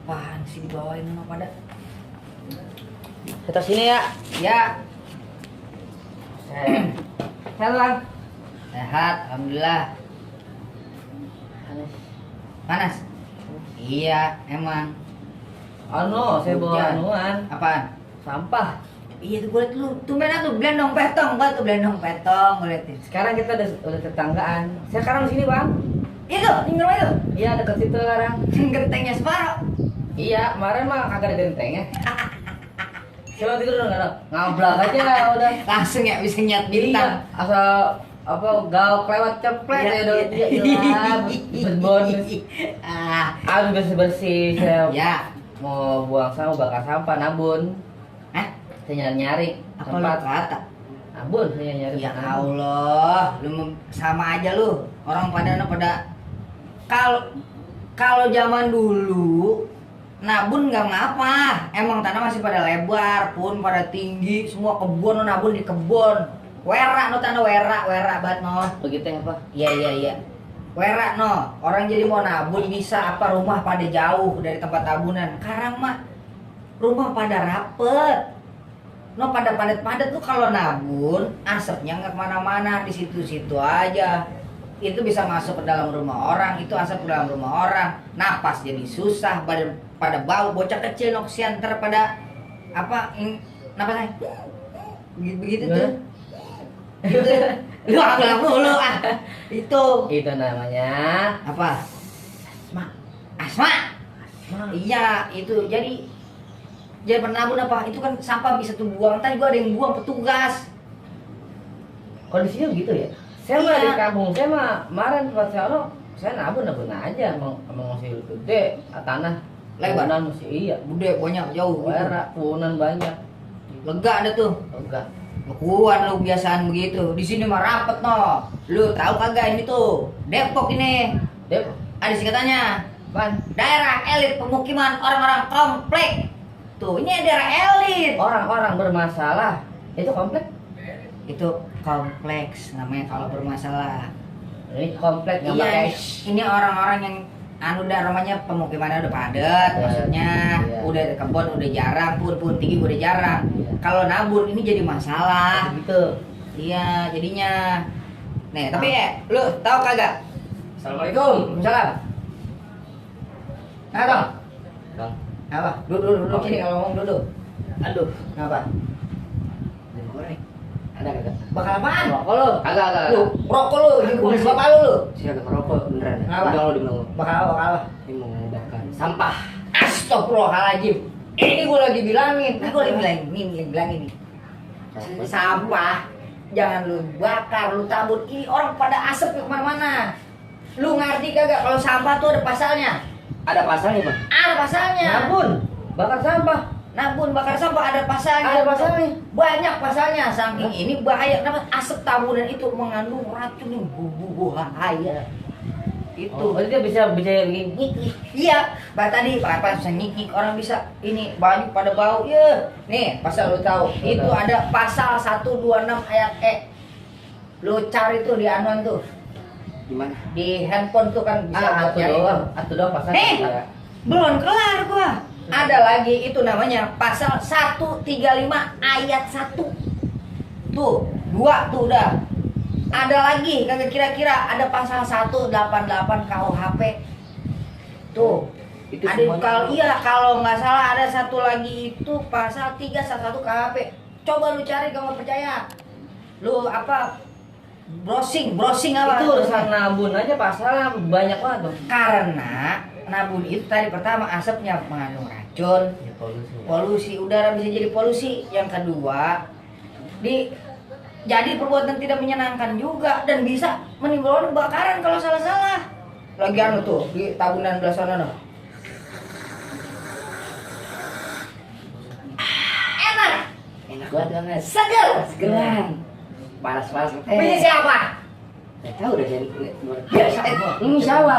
Apaan sih dibawain sama pada? Kita sini ya. Ya. Sehat Bang. Sehat, alhamdulillah. Panas? Iya, emang. Saya bawa Hujan. anuan. Apaan? Sampah. Iya tuh gue liat lu, tumbenan tuh blendong petong, gua tuh blendong petong gue liatin. Sekarang kita udah tetanggaan. Saya sekarang di sini Bang. Itu, tinggal itu. Iya dekat situ sekarang. Gentengnya separuh. Iya, kemarin mah kagak ada gentengnya. Coba tidur dong, ngablak aja udah. Langsung ya bisa nyat bintang. Iya, asal apa gauk lewat ceplet Iya, ya udah berbonus. Habis bersih-bersih saya Ya. mau buang sampah, bakar sampah, nabun. Saya nyari Apa lu tempat kata? nabun, saya nyari Ya tempat nabun. Allah, sama aja lu. Orang pada kalau zaman dulu nabun nggak ngapa. Emang tanah masih pada lebar, pun pada tinggi, semua kebun nabun di kebun. Wera no tanah wera banget no. Begitu ya Pak? Iya. Wera no. Orang jadi mau nabun bisa apa rumah pada jauh dari tempat tabunan. Sekarang mah rumah pada rapet. No pada padat-padat tuh kalau nabun asapnya nggak kemana-mana di situ-situ aja. Itu bisa masuk ke dalam rumah orang, itu asap ke dalam rumah orang. Napas jadi susah, pada bau. Bocah kecil no kesian ntar pada apa? Napasnya begitu tuh. Gitu. Lu ambil mulu Itu namanya apa? Asma. Iya, itu jadi penabun apa? Itu kan sampah bisa tuh buang, tadi gua ada yang buang petugas. kondisinya begitu ya. Saya mah Iya. di kampung saya mah kemarin pas saya nabun aja, emang masih gede tanah Lebar? punan masih iya. Bude banyak jauh. Wera punan banyak. Lega ada tuh. Enggak. Kuat lu kebiasaan begitu. Di sini mah rapet no. Lu tahu kagak ini tuh? Depok ini. Dep, Ada singkatannya. Ban, Daerah elit pemukiman orang-orang komplek. Tuh, ini daerah elit. orang-orang bermasalah itu komplek. Itu kompleks namanya kalau bermasalah. Ini komplek nggak Iya, pakai ini orang-orang yang udah rumahnya pemukimannya udah padat, Iya. maksudnya Iya. udah kebun udah jarang, pun tinggi udah jarang. Iya. Kalau nabur ini jadi masalah. gitu. Iya, jadinya. Nih, tapi ya, lu tahu kagak? Assalamualaikum. Salam. Nah, Bang. Bang, Apa? Duduk sini kalau ngomong duduk. aduh, Kenapa? ada kagak? Bakal apaan? Rokok lu? Kagak. Lu, rokok lu, ini kumis bapak lu. Saya kagak ngerokok beneran. Kenapa? Udah lu dibilang. Bakal apa? Ini mau bakar sampah. Astagfirullahaladzim. Ini gue lagi bilangin, nih. Sampah jangan lu bakar, lu tabur. Ini orang pada asap ke kemana-mana. Lu ngerti kagak kalau sampah tuh ada pasalnya? Ada pasalnya, Bang. Ada pasalnya. Nabun, bakar sampah. Nabun bakar sampah ada pasalnya. Ada pasalnya. Banyak pasalnya. Saking ini bahaya. Kenapa? Asap taburan itu mengandung racun yang bahaya. Itu. Oh, berarti dia bisa ngikik. Iya, tadi apa bisa nyikik, orang bisa ini baju pada bau. Ya. Nih, pasal lu tahu. Itu ada pasal 126 ayat E. Lu cari tuh di anuan tuh. Gimana? Di handphone tuh kan bisa nyari. Atu doang pasal. Eh, belum kelar gua. Ada lagi itu namanya pasal 135 ayat 1. Tuh, 2 tuh udah. Ada lagi kagak kira-kira ada pasal 188 KUHP. Tuh. Itu Ada semuanya. kalau nggak salah ada satu lagi itu pasal 311 KUHP. Coba lu cari kalau nggak percaya. Lu apa? Browsing apa? Itu urusan nabun aja pasalnya banyak banget, Bang. Karena nabun itu tadi pertama asapnya mengandung racun, Ya, polusi udara bisa jadi polusi. Yang kedua, jadi perbuatan tidak menyenangkan juga dan bisa menimbulkan kebakaran kalau salah-salah. Lagi anu tuh di tabunan belah sana no. Enak, Enak banget. seger. Panas-panas. Punya siapa? Enggak tahu deh Biasa. Ini siapa?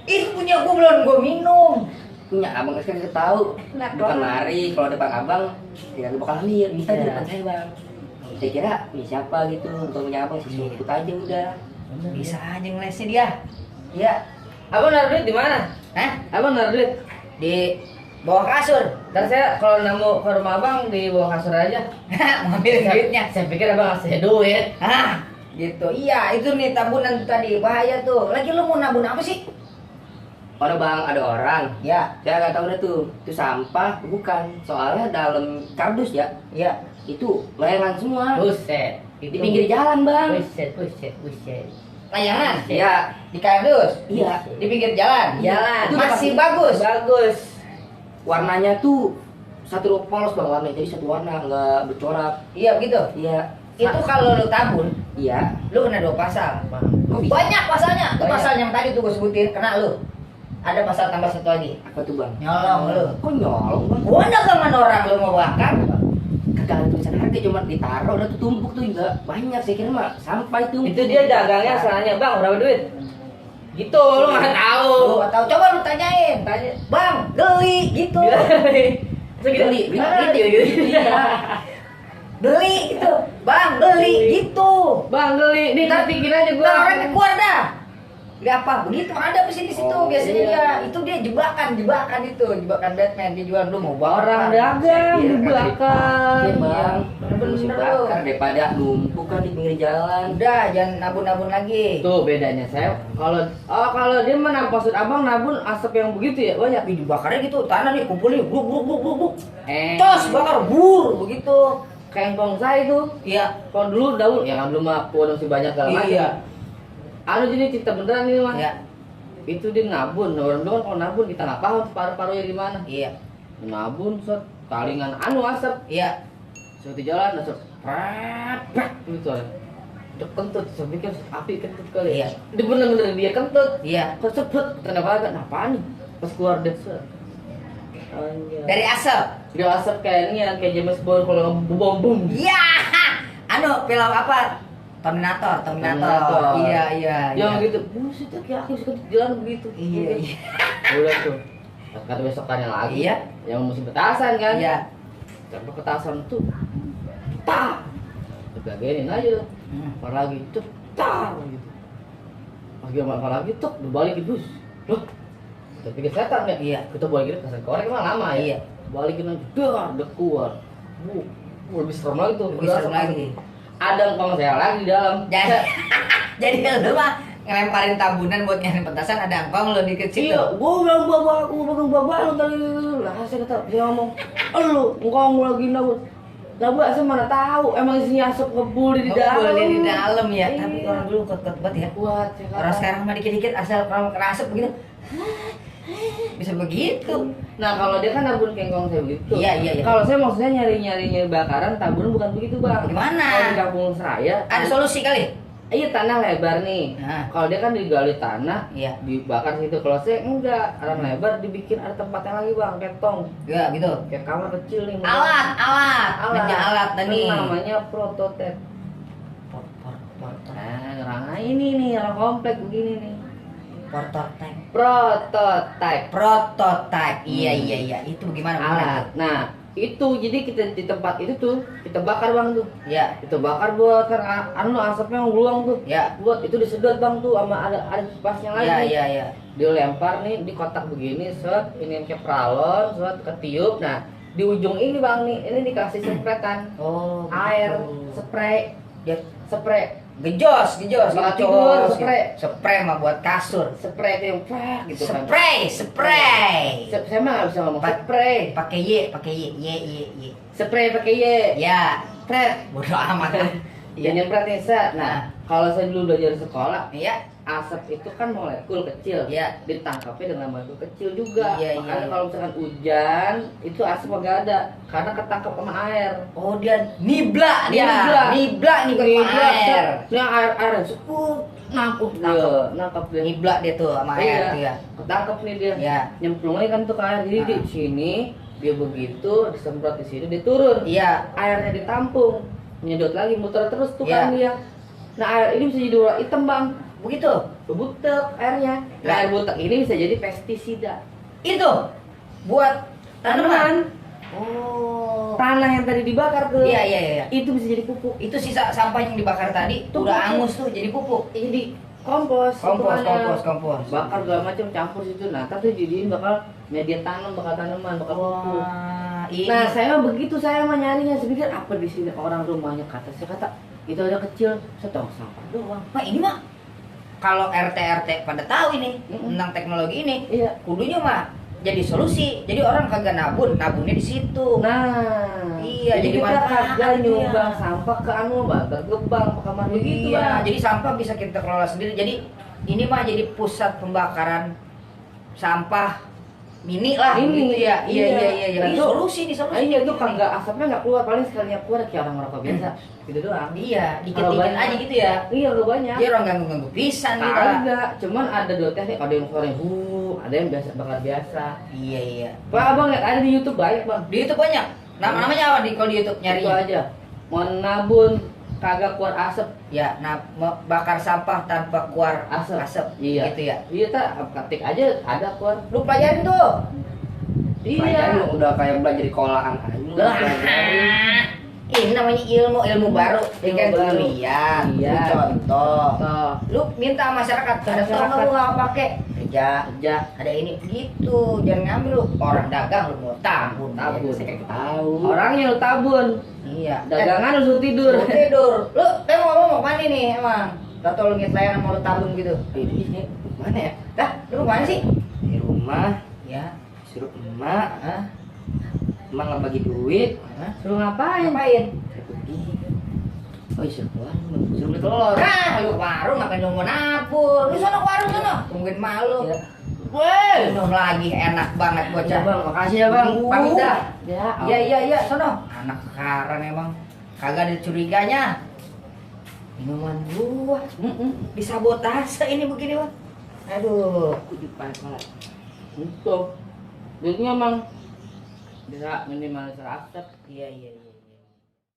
Itu punya gua belum minum. Punya abang kan kita tahu. Bukan lari kalau depan abang tidak bakal ambil. Bisa di depan saya, Bang. Saya kira ini siapa gitu, bukan punya abang sih, ikut aja udah. Bisa aja ngelesnya dia. Iya. Abang naruh duit di mana? Hah? Abang naruh duit. Di bawah kasur. Ntar saya kalau nemu ke rumah abang di bawah kasur aja. Mau ambil duitnya. Saya pikir abang ngasih duit. Hah, gitu. Iya, itu nih tabunan tadi bahaya tuh. Lagi lu mau nabung apa sih? Ada bang, ada orang. Ya, Saya nggak tahu deh tuh, itu sampah bukan. Soalnya dalam kardus ya, ya. itu layangan semua. Buset. Di pinggir jalan bang. Buset. Layangan. Iya, Di kardus. iya. Di pinggir jalan. Jalan. Itu masih bagus. Bagus. Warnanya tuh satu polos bang warnanya, jadi satu warna nggak bercorak. Iya begitu. Iya. Itu kalau lu tabun, Iya. lu kena 2 pasal. Kok bisa? Banyak pasalnya. Itu Banyak. pasal yang tadi tuh gue sebutin kena lu. Ada pasal tambah 1 lagi. Apa tuh bang? Nyolong lu. Kok nyolong bang? Gua dagangan orang lu mau bakar. Kagak ada tulisan harga, cuma ditaruh udah tuh tumpuk tuh juga banyak. Saya kira mah sampah itu. Itu dia dagangnya salahnya bang berapa duit? Gitu lu nggak tahu. Lu nggak tahu. Coba lu tanyain. Tanya. Bang, geli gitu. Beli, Beli gitu. Bang, beli gitu. Bang geli, nih Ntar- bikin aja gua. Ntar orang keluar dah. Gak apa, begitu ada di situ Oh, biasanya iya. dia. Itu dia jebakan itu, jebakan Batman dia jual lu mau bawa Orang apa? dagang Iya, di belakang. Iya bang, Bener mesti lu. bakar daripada numpuk kan di pinggir jalan. Udah, jangan nabun-nabun lagi. Tuh bedanya saya kalau dia mana maksud abang nabun asap yang begitu ya banyak. Ih, dibakarnya gitu, tanah nih kumpulin, bruk. Cos Cos, bakar, bur, begitu. kengkong saya itu. Iya. Kalau dulu daun ya kan belum pohon masih banyak segala macam. Iya. Anu jadi cerita beneran ini mah. Iya. Itu dia nabun, orang dulu kan kalau nabun kita nggak paham paru-parunya di mana. Iya. Nabun set kalingan anu asap. Iya. Suatu jalan asap. Prak gitu kan. Udah kentut, saya pikir api kentut kali. Iya. Dia bener-bener dia kentut. Iya. Kesepet, kenapa agak? Apaan nih? Pas keluar deh set. Anjay. Dari asap. Dia asap kayak ini ya, kayak James Bond kalau ngebom bom. Iya. Anu, film apa? Terminator. Terminator. Iya. Yang gitu, buset kayak aku suka jalan begitu. Iya. Udah tuh. Kata besokannya lagi. Iya. Yang musim petasan kan. Iya. Sampai petasan tuh. Tak. Dibagianin aja. Apa lagi tuh. Tak gitu. Pas dia makan lagi tuh, dibalikin bus. Loh. Kita pikir setan ya. Iya. Kita balikin kasar korek emang lama ya. Iya. Balikin aja. Udah keluar. Lebih serem lagi tuh. Lebih serem lagi. Ada engkong saya lagi di dalam. Jadi lu mah ngelemparin tabunan buat nyari petasan, ada angkong lu dikit situ. Iya, gua bilang bapak lu tadi. Lah saya kata dia ngomong, "Lu engkong lagi nabut." Lah gua asal mana tahu, emang isinya asap ngebul di dalam. Boleh di dalam ya, Iya. tapi orang dulu kuat banget ya. Kuat, saya kata. Orang sekarang mah dikit-dikit asal kalau kena asap begitu. Bisa begitu. Nah, kalau dia kan nabun kengkong saya begitu. Iya. Kalau saya maksudnya nyari bakaran tabun bukan begitu, Bang. Gimana? Kalau di kampung Seraya Ada solusi kali? iya tanah lebar nih. Nah. Kalau dia kan digali tanah, Iya. dibakar situ. Kalau saya enggak, tanah lebar dibikin ada tempatnya lagi, Bang, ketong. Ya gitu. Kayak kamar kecil nih. Alat. Meja alat Ini nih. namanya prototipe. Nah, orang ini nih, orang komplek begini nih. Prototype. Prototipe. Iya. Itu gimana? Alat. Nah, itu jadi kita di tempat itu tuh kita bakar, Bang, tuh. Ya. Kita bakar buat kan anu asapnya ngeluang tuh. Ya. Buat itu disedot, Bang, tuh sama ada kipasnya lagi. Iya. Dilempar nih di kotak begini, set ini kayak pralon, set ketiup. Nah, di ujung ini, Bang, nih ini dikasih spretan Oh, air, begitu. spray, Ya, spray, gejos, Bakal gitu. tidur, spray. Spray mah buat kasur. spray itu yang prak gitu kan. Spray. Saya mah nggak bisa ngomong Pak- spray. Pakai Y. Spray pakai Y. Ya, pret. Bodoh amat. Yang nyempratin set. Nah, kalau saya dulu belajar sekolah, Iya. asap itu kan molekul kecil. Iya. Ditangkapnya dengan molekul kecil juga. Iya. Makanya kalau misalkan hujan, itu asap agak ada karena ketangkap sama air. Oh, dia nibla dia. Nibla. nih sama air. Nah, air seput nangkep nangkep dia. Nibla dia tuh sama air Iya. dia. Ketangkep nih dia. Iya. Nyemplungnya kan tuh ke air. Jadi di sini dia begitu disemprot di sini dia turun. Iya. Airnya ditampung, nyedot lagi muter terus tuh Iya. kan dia. Nah, air ini bisa jadi warna hitam, Bang. Begitu. Butek airnya. Nah, Lah. air butek ini bisa jadi pestisida. Itu buat tanaman. Tanaman. Oh. Tanah yang tadi dibakar tuh. Iya. Itu bisa jadi pupuk. Itu sisa sampah yang dibakar tadi Tuh, udah pupuk. angus tuh jadi pupuk. Jadi kompos, Kompos, hitungannya. kompos, kompos. Bakar segala macam campur situ. Nah, tapi jadiin bakal media tanam, bakal tanaman, bakal pupuk. Wah, ini. Nah, saya mah begitu, saya mah nyarinya. Saya pikir apa di sini orang rumahnya kata, saya kata itu ada kecil, saya tong sampah doang. Pak ini mah kalau RT pada tahu ini tentang teknologi ini, Iya. kudunya mah jadi solusi. Jadi orang kagak nabunnya di situ. Nah, Iya, jadi kita manfaat kagak ya. nyumbang sampah ke anu, bakar gebang, ke kamar begitu Iya, lah. jadi sampah bisa kita kelola sendiri. Jadi ini mah jadi pusat pembakaran sampah mini lah. Mini. Gitu ya. Iya, Iya. iya, iya, iya. Nah, Ini itu- solusi nih, solusi. Iya, itu kagak asapnya nggak keluar, paling sekalinya keluar kayak orang merokok biasa. Gitu doang. Iya, Kalau dikit-dikit banyak- aja gitu ya. Iya, gak banyak. Dia orang ganggu-ganggu pisan kita. Kagak, cuman ada dua teknik, ada yang suara ada yang biasa bakar biasa. Iya, iya. Pak, abang lihat ada di YouTube banyak bang. Di YouTube banyak. Namanya apa di kalau di YouTube Itu nyarinya? aja. Menabun kagak keluar asap. Ya, nah bakar sampah tanpa keluar Asap. asap. Iya. Gitu ya. Iya tak, ketik aja ada keluar. Lu pelajarin tuh. Iya. Udah kayak belajar di sekolahan aja. lu Lah, pelajarin. ini namanya ilmu baru. Ini kan Ilmu baru. kuliah. Iya. Lu contoh. Toh, Lu minta masyarakat, ada Masyarakat. tolong lu nggak pakai kerja, kerja ada ini gitu, jangan ngambil lu orang dagang lu mau tabun, Tabun. saya kagak tahu. orangnya lu tabun, Iya. dagangan lu suruh tidur. Lu tidur, lu mau kemana nih emang? Gak tau lu ngitlayan mau lu tabung gitu. Ini mana ya? Dah, lu kemana sih? Di rumah Ya, suruh emak, hah? emak nggak bagi duit. Hah? Suruh ngapain? Ngapain? Saya pergi. Oh iya, suruh beli telur. Nah, lu ke warung ngapain lu mau nabur? Lu sono ke warung sono, tungguin malu. Ya. Weh, minum lagi enak banget Ya bocah. bang, makasih ya bang. Pamit dah. Ya, Iya iya iya, sono. Anak sekarang emang kagak ada curiganya. Minuman gua disabotase ini begini, Bang. Aduh. Aku dipakai. Untuk duitnya bang bisa minimalisir asap. Iya iya iya.